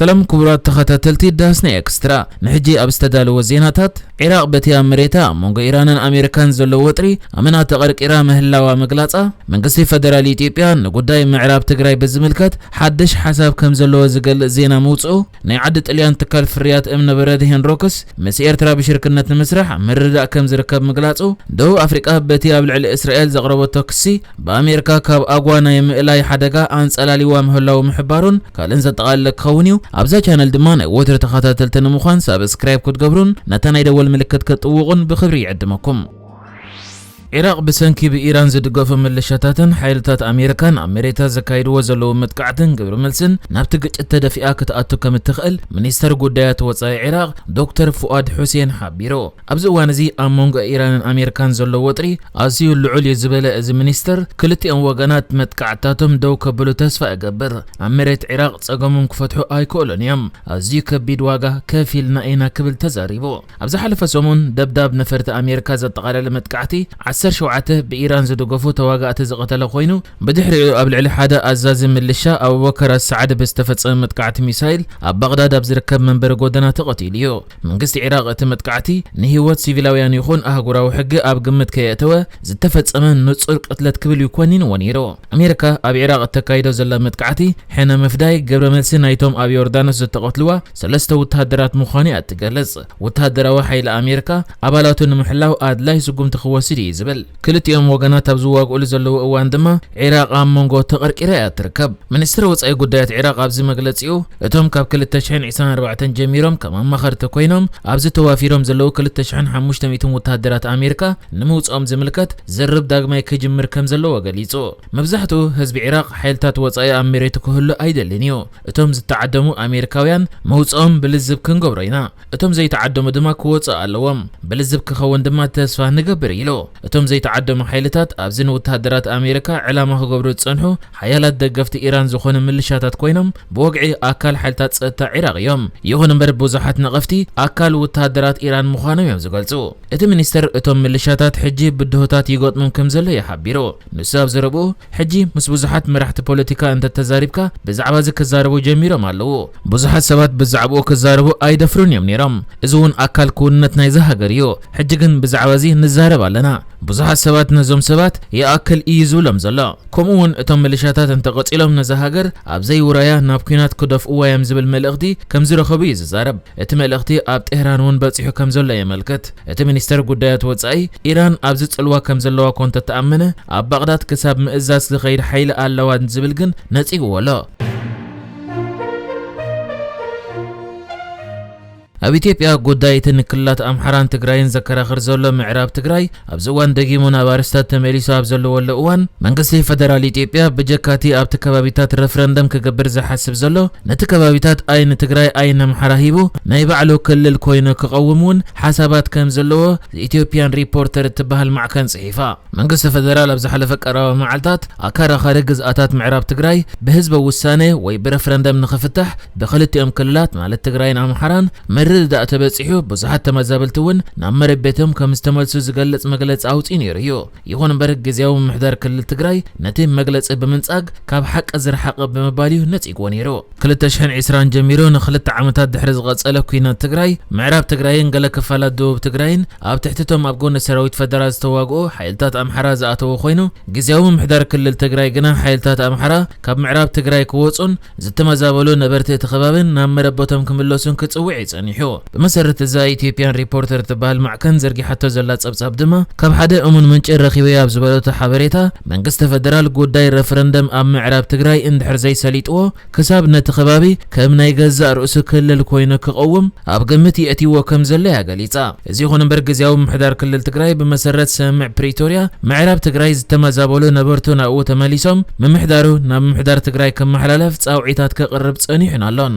ሰላም ክቡራት ተኸታተልቲ ዳስና ኤክስትራ፣ ንሕጂ ኣብ ዝተዳለወ ዜናታት፣ ዒራቕ በቲ ኣብ መሬታ ኣብ መንጎ ኢራንን ኣሜሪካን ዘሎ ወጥሪ ኣመና ተቐርቂራ ምህላዋ ምግላጻ፣ መንግስቲ ፈደራል ኢትዮጵያ ንጉዳይ ምዕራብ ትግራይ ብዝምልከት ሓድሽ ሓሳብ ከም ዘለዎ ዝገልጽ ዜና ምውጽኡ፣ ናይ ዓዲ ጥልያን ትካል ፍርያት እምነበረድ ሄንሮክስ ምስ ኤርትራ ብሽርክነት ንምስራሕ ምርድዳእ ከም ዝርከብ ምግላጹ፣ ደቡብ ኣፍሪቃ በቲ ኣብ ልዕሊ እስራኤል ዘቕረበቶ ክሲ ብኣሜሪካ ካብ ኣጓ ናይ ምእላይ ሓደጋ ኣንጸላሊዋ ምህላው ምሕባሩን ካልእን ዘጠቓለለ ክኸውን እዩ። ኣብዛ ቻነል ድማ ናይ ወትሩ ተኸታተልቲ ንምዃን ሳብስክራይብ ክትገብሩን ነታ ናይ ደወል ምልክት ክትጥውቑን ብኽብሪ ይዕድመኩም። ዒራቕ ብሰንኪ ብኢራን ዝድገፉ ምልሻታትን ሓይልታት ኣሜሪካን ኣብ መሬታ ዘካይድዎ ዘለዉ መጥቃዕትን ግብረ መልስን ናብቲ ግጭት ተደፊኣ ክትኣቱ ከም እትኽእል ሚኒስተር ጉዳያት ወጻኢ ዒራቕ ዶክተር ፉኣድ ሑሴን ሓቢሩ። ኣብዚ እዋን እዚ ኣብ መንጎ ኢራንን ኣሜሪካን ዘሎ ወጥሪ ኣዝዩ ልዑል እዩ ዝበለ እዚ ሚኒስተር፣ ክልቲኦም ወገናት መጥቃዕትታቶም ደው ከብሉ ተስፋ እገብር። ኣብ መሬት ዒራቕ ጸገሞም ክፈትሑ ኣይክእሉን እዮም። ኣዝዩ ከቢድ ዋጋ ከፊልና ኢና ክብል ተዛሪቡ። ኣብ ዝሓለፈ ሰሙን ደብዳብ ነፈርቲ ኣሜሪካ ዘጠቓለለ መጥቃዕቲ ዓሰርተ ሸውዓተ ብኢራን ዝድገፉ ተዋጋእቲ ዝቐተለ ኮይኑ፣ ብድሕሪኡ ኣብ ልዕሊ ሓደ ኣዛዚ ምልሻ ኣቡበከር ኣሰዓድ ብዝተፈጸመ መጥቃዕቲ ሚሳይል ኣብ ባቕዳድ ኣብ ዝርከብ መንበሪ ጎደና ተቐቲሉ እዩ። መንግስቲ ዒራቕ እቲ መጥቃዕቲ ንህይወት ሲቪላውያን ይኹን ኣህጉራዊ ሕጊ ኣብ ግምት ከየእተወ ዝተፈጸመ ንጹር ቅትለት ክብል እዩ ኮኒንዎ ነይሩ። ኣሜሪካ ኣብ ዒራቕ እተካይዶ ዘላ መጥቃዕቲ ሕነ ምፍዳይ ግብረ መልሲ ናይቶም ኣብ ዮርዳኖስ ዝተቐትልዋ ሰለስተ ወተሃደራት ምዃኑ እያ እትገልጽ። ወተሃደራዊ ሓይሊ ኣሜሪካ ኣባላቱ ንምሕላው ኣድላይ ስጉምቲ ክወስድ እዩ ዝብል። ክልቲኦም ወገናት ኣብ ዝዋግኡሉ ዘለዉ እዋን ድማ ዒራቕ ኣብ መንጎ ተቐርቂራ እያ ትርከብ። ሚኒስትሪ ወጻኢ ጉዳያት ዒራቕ ኣብዚ መግለጺኡ፣ እቶም ካብ ክልተ ሽሕን ዕስራን ኣርባዕተን ጀሚሮም ከም ኣማኸርቲ ኮይኖም ኣብዚ ተዋፊሮም ዘለዉ ክልተ ሽሕን ሓሙሽተ ሚእትን ወተሃደራት ኣሜሪካ ንምውጽኦም ዝምልከት ዝርርብ ዳግማይ ክጅምር ከም ዘለዎ ገሊጹ። መብዛሕትኡ ህዝቢ ዒራቕ ሓይልታት ወጻኢ ኣብ መሬቱ ክህሉ ኣይደልን እዩ። እቶም ዝተዓደሙ ኣሜሪካውያን መውጽኦም ብልዝብ ክንገብሮ ኢና። እቶም ዘይተዓደሙ ድማ ክወጽኡ ኣለዎም። ብልዝብ ክኸውን ድማ ተስፋ ንገብር ኢሉ። እቶም ዘይተዓደሙ ሓይልታት ኣብዚ ንወተሃደራት ኣሜሪካ ዕላማ ክገብሩ ዝጸንሑ ሓያላት ደገፍቲ ኢራን ዝኾኑ ምልሻታት ኮይኖም ብወግዒ ኣካል ሓይልታት ጸጥታ ዒራቕ እዮም። ይኹን እምበር ብዙሓት ነቐፍቲ ኣካል ወተሃደራት ኢራን ምዃኖም እዮም ዝገልጹ። እቲ ሚኒስተር እቶም ምልሻታት ሕጂ ብድሆታት ይገጥሞም ከም ዘሎ እዩ ሓቢሩ። ንሱ ኣብ ዘረብኡ፣ ሕጂ ምስ ብዙሓት መራሕቲ ፖለቲካ እንተተዛሪብካ ብዛዕባ እዚ ክዛረቡ ጀሚሮም ኣለዉ። ብዙሓት ሰባት ብዛዕባኡ ክዛረቡ ኣይደፍሩን እዮም ነይሮም። እዚ እውን ኣካል ክውንነት ናይዛ ሃገር እዩ። ሕጂ ግን ብዛዕባ እዚ ንዛረብ ኣለና። ብዙሓት ሰባት ነዞም ሰባት ይኣክል እዩ ዝብሎም ዘሎ። ከምኡ እውን እቶም ምልሻታት እንተቐጺሎም ነዛ ሃገር ኣብ ዘይውራያ ናብ ኲናት ክደፍእዋ እዮም ዝብል መልእኽቲ ከም ዝረኸቡ እዩ ዝዛረብ። እቲ መልእኽቲ ኣብ ጤህራን እውን በጺሑ ከም ዘሎ የመልክት። እቲ ሚኒስተር ጉዳያት ወጻኢ፣ ኢራን ኣብዚ ጽልዋ ከም ዘለዋ እኳ እንተተኣመነ፣ ኣብ ባቕዳድ ክሳብ ምእዛዝ ዝኸይድ ሓይሊ ኣለዋ ዝብል ግን ነጺግዎ ኣሎ። ኣብ ኢትዮጵያ ጉዳይ እቲ ንክልላት ኣምሓራን ትግራይን ዘከራኽር ዘሎ ምዕራብ ትግራይ ኣብዚ እዋን ደጊሙ ናብ ኣርእስታት ተመሊሱ ኣብ ዘለወሉ እዋን፣ መንግስቲ ፈደራል ኢትዮጵያ ብጀካቲ ኣብቲ ከባቢታት ረፍረንደም ክገብር ዝሓስብ ዘሎ፣ ነቲ ከባቢታት ኣይ ንትግራይ ኣይ ንኣምሓራ ሂቡ ናይ ባዕሉ ክልል ኮይኑ ክቐውም እውን ሓሳባት ከም ዘለዎ ኢትዮጵያን ሪፖርተር እትበሃል ማዕከን ጽሒፋ። መንግስቲ ፈደራል ኣብ ዝሓለፈ ቀረባ መዓልታት ኣከራኻሪ ግዝኣታት ምዕራብ ትግራይ ብህዝበ ውሳነ ወይ ብረፍረንደም ንኽፍታሕ ብኽልቲኦም ክልላት ማለት ትግራይን ኣምሓራን ምርድዳእ ተበጺሑ፣ ብዙሓት ተመዛበልቲ እውን ናብ መረቤቶም ከም ዝተመልሱ ዝገልጽ መግለጺ ኣውጺኡ ነይሩ እዩ። ይኹን እምበር ግዝያዊ ምምሕዳር ክልል ትግራይ ነቲ መግለጺ ብምንጻግ ካብ ሓቂ ዝረሓቐ ብምባል እዩ ነጺግዎ ነይሩ። ክልተ ሽሕን ዕስራን ጀሚሩ ንኽልተ ዓመታት ድሕሪ ዝቐጸለ ኲናት ትግራይ፣ ምዕራብ ትግራይን ገለ ክፋላት ደቡብ ትግራይን ኣብ ትሕቲ እቶም ኣብ ጎኒ ሰራዊት ፈደራል ዝተዋግኡ ሓይልታት ኣምሓራ ዝኣተወ ኮይኑ፣ ግዝያዊ ምምሕዳር ክልል ትግራይ ግና ሓይልታት ኣምሓራ ካብ ምዕራብ ትግራይ ክወጹን ዝተመዛበሉ ነበርቲ እቲ ከባብን ናብ መረበቶም ክምለሱን ክጽውዕ እዩ ጸኒሑ። ብመሰረት እዛ ኢትዮጵያን ሪፖርተር እትበሃል ማዕከን ዘርጊሓቶ ዘላ ጸብጻብ ድማ፣ ካብ ሓደ እሙን ምንጪ ረኺበዮ ኣብ ዝበለቶ ሓበሬታ፣ መንግስቲ ፈደራል ጉዳይ ረፈረንደም ኣብ ምዕራብ ትግራይ እንድሕር ዘይሰሊጥዎ፣ ክሳብ ነቲ ከባቢ ከም ናይ ገዛእ ርእሱ ክልል ኮይኑ ክቐውም ኣብ ግምት የእትይዎ ከም ዘሎ እያ ገሊጻ። እዚ ይኹን እምበር ግዝያዊ ምምሕዳር ክልል ትግራይ ብመሰረት ስምምዕ ፕሪቶርያ ምዕራብ ትግራይ ዝተመዛበሉ ነበርቱ ናብኡ ተመሊሶም ምምሕዳሩ ናብ ምምሕዳር ትግራይ ከመሓላለፍ ጻውዒታት ከቕርብ ጸኒሑን ኣሎን።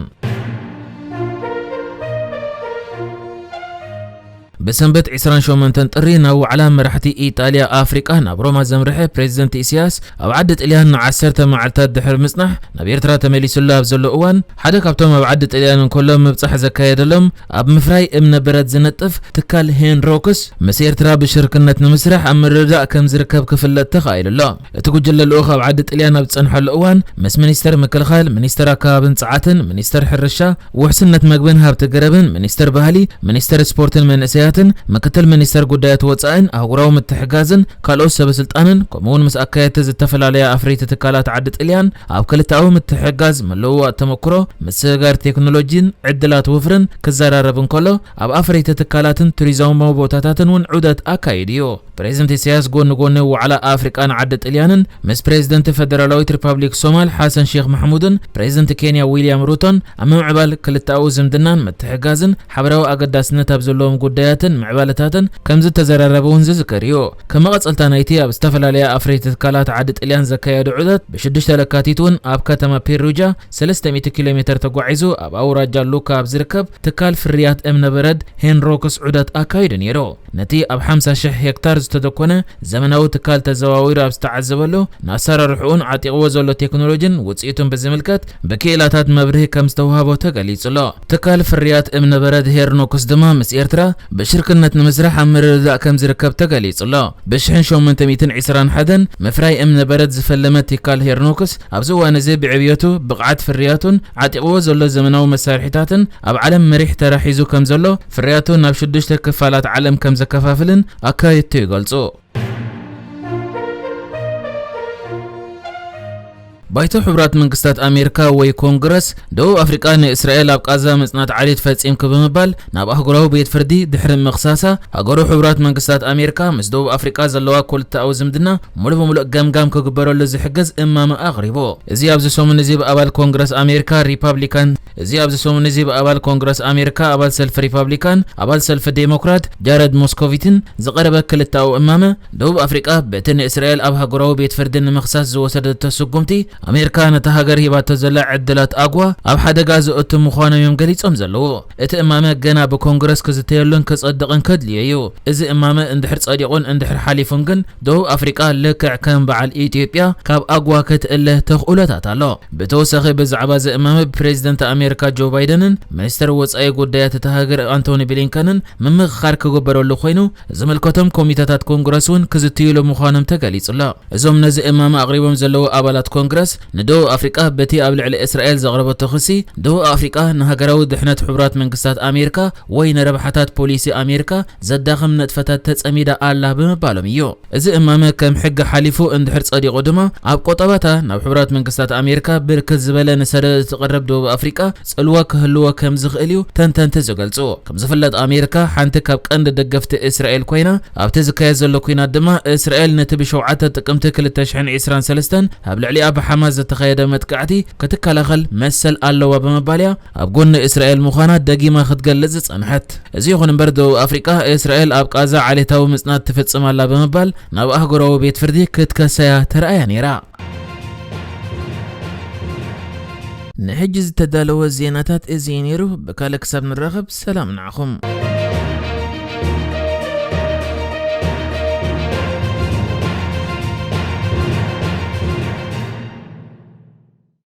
ብሰንበት ዕስራን ሸሞንተን ጥሪ ናብ ዋዕላ መራሕቲ ኢጣልያ ኣፍሪቃ ናብ ሮማ ዘምርሐ ፕሬዚደንት ኢሳያስ፣ ኣብ ዓዲ ጥልያን ንዓሰርተ መዓልታት ድሕሪ ምጽናሕ ናብ ኤርትራ ተመሊሱሉ ኣብ ዘሎ እዋን፣ ሓደ ካብቶም ኣብ ዓዲ ጥልያን እንከሎ ምብጻሕ ዘካየደሎም ኣብ ምፍራይ እምነ በረድ ዝነጥፍ ትካል ሄንሮክስ ምስ ኤርትራ ብሽርክነት ንምስራሕ ኣብ ምርድዳእ ከም ዝርከብ ክፍለጥ ተኻኢሉ ኣሎ። እቲ ጉጅለ ልኡኽ ኣብ ዓዲ ጥልያን ኣብ ዝጸንሐሉ እዋን ምስ ሚኒስተር ምክልኻል፣ ሚኒስተር ኣከባብን ጸዓትን፣ ሚኒስተር ሕርሻ፣ ውሕስነት መግብን ሃብቲ ገረብን፣ ሚኒስተር ባህሊ፣ ሚኒስተር ስፖርትን መንእሰያትን፣ ምክትል ሚኒስተር ጉዳያት ወጻኢን ኣህጉራዊ ምትሕጋዝን ካልኦት ሰበ ስልጣንን፣ ከምኡውን ምስ ኣካየድቲ ዝተፈላለያ ኣፍረይቲ ትካላት ዓዲ ጥልያን ኣብ ክልተኣዊ ምትሕጋዝ፣ ምልውዋጥ ተመክሮ፣ ምስግጋር ቴክኖሎጂን ዕድላት ወፍርን ክዘራረብ እንከሎ፣ ኣብ ኣፍረይቲ ትካላትን ቱሪዝማዊ ቦታታትን እውን ዑደት ኣካይዱ እዩ። ፕሬዚደንት ኢሳያስ ጎኒ ጎኒ ዋዕላ ኣፍሪቃን ዓዲ ጥልያንን ምስ ፕሬዚደንት ፌደራላዊት ሪፓብሊክ ሶማል ሓሰን ሼክ ማሕሙድን ፕሬዚደንት ኬንያ ዊልያም ሩቶን ኣብ ምምዕባል ክልተኣዊ ዝምድናን ምትሕጋዝን ሓበራዊ ኣገዳስነት ኣብ ዘለዎም ጉዳያትን ምዕባለታትን ከም ዝተዘራረበ እውን ዝዝከር እዩ። ከም መቐጸልታ ናይቲ ኣብ ዝተፈላለያ ኣፍረይቲ ትካላት ዓዲ ጥልያን ዘካየዶ ዑደት፣ ብሽዱሽተ ለካቲት እውን ኣብ ከተማ ፔሩጃ ሰለስተ ሚእቲ ኪሎ ሜተር ተጓዒዙ ኣብ ኣውራጃ ሉካ ኣብ ዝርከብ ትካል ፍርያት እምነበረድ ሄንሮክስ ዑደት ኣካይዱ ነይሩ። ነቲ ኣብ ሓምሳ ሽሕ ሄክታር ዝተደኮነ ዘመናዊ ትካል ተዘዋዊሩ ኣብ ዝተዓዘበሉ፣ ንኣሰራርሕኡን ዓጢቕዎ ዘሎ ቴክኖሎጂን ውጽኢቱን ብዝምልከት ብክኢላታት መብርሂ ከም ዝተዋህቦ ተገሊጹ ኣሎ። ትካል ፍርያት እምነበረድ ሄርኖክስ ድማ ምስ ኤርትራ ብሽርክነት ንምስራሕ ኣብ ምርድዳእ ከም ዝርከብ ተገሊጹ ኣሎ። ብሽሕን ሸሞንተ ሚእትን ዕስራን ሓደን ምፍራይ እምነበረድ ዝፈለመ ትካል ሄርኖክስ ኣብዚ እዋን እዚ ብዕብየቱ፣ ብቕዓት ፍርያቱን ዓጢቕዎ ዘሎ ዘመናዊ መሳርሒታትን ኣብ ዓለም መሪሕ ተራ ሒዙ ከም ዘሎ፣ ፍርያቱ ናብ ሽዱሽተ ክፋላት ዓለም ከም ዘከፋፍልን ኣካየድቱ ይገልጹ። ባይቶ ሕቡራት መንግስታት ኣሜሪካ ወይ ኮንግረስ ደቡብ ኣፍሪቃ ንእስራኤል ኣብ ቃዛ ምጽናት ዓሌት ፈጺምኪ ብምባል ናብ ኣህጉራዊ ቤት ፍርዲ ድሕሪ ምኽሳሳ፣ ሃገሩ ሕቡራት መንግስታት ኣሜሪካ ምስ ደቡብ ኣፍሪቃ ዘለዋ ክልተኣዊ ዝምድና ሙሉ ብምሉእ ገምጋም ክግበረሉ ዝሕግዝ እማመ ኣቕሪቡ። እዚ ኣብዚ ሰሙን እዚ ብኣባል ኮንግረስ ኣሜሪካ ሪፓብሊካን እዚ ኣብዚ ሰሙን እዚ ብኣባል ኮንግረስ ኣሜሪካ፣ ኣባል ሰልፊ ሪፓብሊካን ኣባል ሰልፊ ዴሞክራት ጃረድ ሞስኮቪትን ዝቐረበ ክልተኣዊ እማመ፣ ደቡብ ኣፍሪቃ በቲ ንእስራኤል ኣብ ሃገራዊ ቤት ፍርዲ ንምኽሳስ ዝወሰደቶ ስጉምቲ፣ ኣሜሪካ ነታ ሃገር ሂባቶ ዘላ ዕድላት ኣግዋ ኣብ ሓደጋ ዘእቱ ምዃኖም እዮም ገሊጾም ዘለዉ። እቲ እማመ ገና ብኮንግረስ ክዝተየሉን ክጸድቕን ከድልዮ እዩ። እዚ እማመ እንድሕር ጸዲቑን እንድሕር ሓሊፉን ግን፣ ደቡብ ኣፍሪቃ ልክዕ ከም በዓል ኢትዮጵያ ካብ ኣግዋ ክትእለ ተኽእሎታት ኣሎ። ብተወሳኺ ብዛዕባ እዚ እማመ ብፕሬዚደንት ኣሜሪካ ጆ ባይደንን ሚኒስተር ወጻኢ ጉዳያት እታ ሃገር ኣንቶኒ ብሊንከንን ምምኽኻር ክግበረሉ ኮይኑ፣ ዝምልከቶም ኮሚተታት ኮንግረስ እውን ክዝትይሉ ምዃኖም ተገሊጹ ኣሎ። እዞም ነዚ እማመ ኣቕሪቦም ዘለዉ ኣባላት ኮንግረስ ንደቡብ ኣፍሪቃ በቲ ኣብ ልዕሊ እስራኤል ዘቕረበቶ ክሲ፣ ደቡብ ኣፍሪቃ ንሃገራዊ ድሕነት ሕቡራት መንግስታት ኣሜሪካ ወይ ንረብሓታት ፖሊሲ ኣሜሪካ ዘዳኽም ንጥፈታት ተጸሚዳ ኣላ ብምባሎም እዩ። እዚ እማመ ከም ሕጊ ሓሊፉ እንድሕር ጸዲቑ ድማ፣ ኣብ ቆጠባታ ናብ ሕቡራት መንግስታት ኣሜሪካ ብርክት ዝበለ ንሰደድ እትቕርብ ደቡብ ኣፍሪቃ ጽልዋ ክህልዎ ከም ዝኽእል እዩ ተንተንቲ ዝገልጹ። ከም ዝፍለጥ ኣሜሪካ ሓንቲ ካብ ቀንዲ ደገፍቲ እስራኤል ኮይና፣ ኣብቲ ዝካየድ ዘሎ ኲናት ድማ እስራኤል ነቲ ብሸውዓተ ጥቅምቲ ክልተ ሽሕን ዕስራን ሰለስተን ኣብ ልዕሊኣ ብሓማስ ዝተኻየደ መጥቃዕቲ ክትከላኸል መሰል ኣለዋ ብምባል እያ ኣብ ጎኒ እስራኤል ምዃና ደጊማ ክትገልጽ ዝጸንሐት። እዚ ይኹን እምበር ደቡብ ኣፍሪቃ እስራኤል ኣብ ቃዛ ዓሌታዊ ምጽናት ትፍጽም ኣላ ብምባል ናብ ኣህጉራዊ ቤት ፍርዲ ክትከሰያ ተራእያ ነይራ። ንሕጂ ዝተዳለወ ዜናታት እዚ እዩ ነይሩ። ብካልእ ክሳብ ንራኸብ ሰላም ንዓኹም።